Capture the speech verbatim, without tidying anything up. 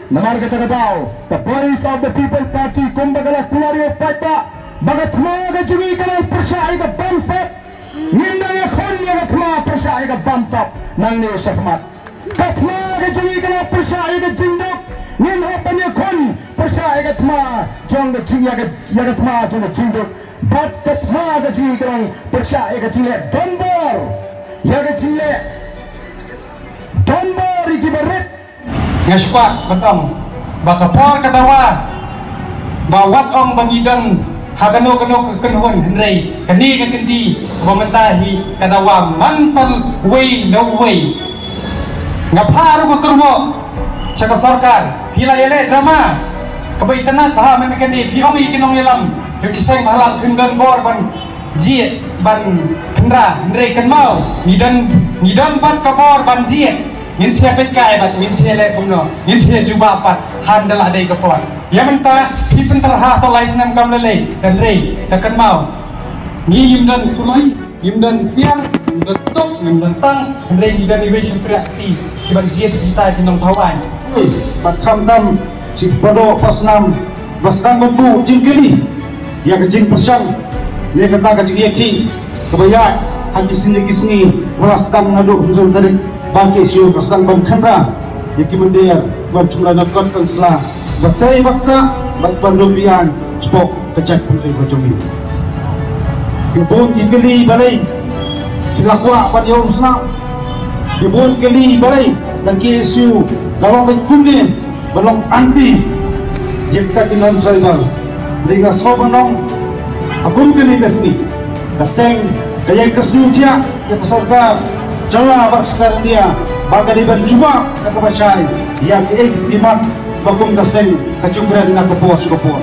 Namar kata ka daw, ka Voice of the People Party kumba ka la kular ïa u paidbah ba ka thma ka jong ngi ka long pyrshah ïa ka bamsap. Ngim dang ïakhun ïa ka thma pyrshah ïa ka bamsap nangne shakhmat. Ka thma ka jong ngi ka long pyrshah ïa ka jingduk. Ngin hap ban ïakhun pyrshah ïa ka thma jong ka jing ïa ka ïa ka thma jong ka jingduk. Bad ka thma ka jong ngi ka long pyrshah ïa ka jingleh donbor. Ïa ka jingleh donbor ïa ki barit. Nga shu kwah ban ong ba ka por ka dawa ba wat ong ba ngi don ha kano kano ka kynhun, hynrei kane ka kyndi ba mynta hi ka dawa man pal wei na wei. Nga phah ruh ka kyrwoh sha ka sorkar, phi la ïaleh drama kaba itynnad bha mynta kane, phi ong ïa ki nongïalam, ïa ki seng bhalang phim don bor ban jied ban khynra, hynrei kynmaw, ngi don, ngi don bad ka bor ban jied. Ngin sa peit kai bad ngin sa leh kumno, ngin sa jubab bad hynda la dei ka por. Ïa mynta phi pynterha sa lai snem kam lei lei, hynrei da kynmaw, ngi ngim don suloi, ngim don tiar, ngim don tuk, ngim don tang, hynrei ngi don iwei shympriah kti kiban jied kita ki nongthaw aiñ. Bad khamtam shi padoh pasnam ba sdang ban buh jingkylli ïa ka jingpyrshang ne kata ka jingïakhih kaba ïaid ha ki sngi ki sngi, ba la sdang naduh hynriew tarik ba KSU ka sdang ban khynra ïa ki mynder ban shim la na kot kan sla ba trei ba ktah bad ban rung biang spok ka jaitbynriew ka jong ngi. Ki bun ki kylli balei ki la kwah ban ïa um snam. Ki bun ki kylli balei ka KSU ka long beit kumne ba long anti ïa kita ki non tribal. Dei nga sngewbha ban ong ha kum kane ka sngi ka seng ka ïai kyrsiewthiah ïa ka sorkar jylla bad sorkar India ba ka dei ban jubab da kaba shai ïa kiei kitu ki mat ba kum ka seng ka ju kren na ka por sha ka por.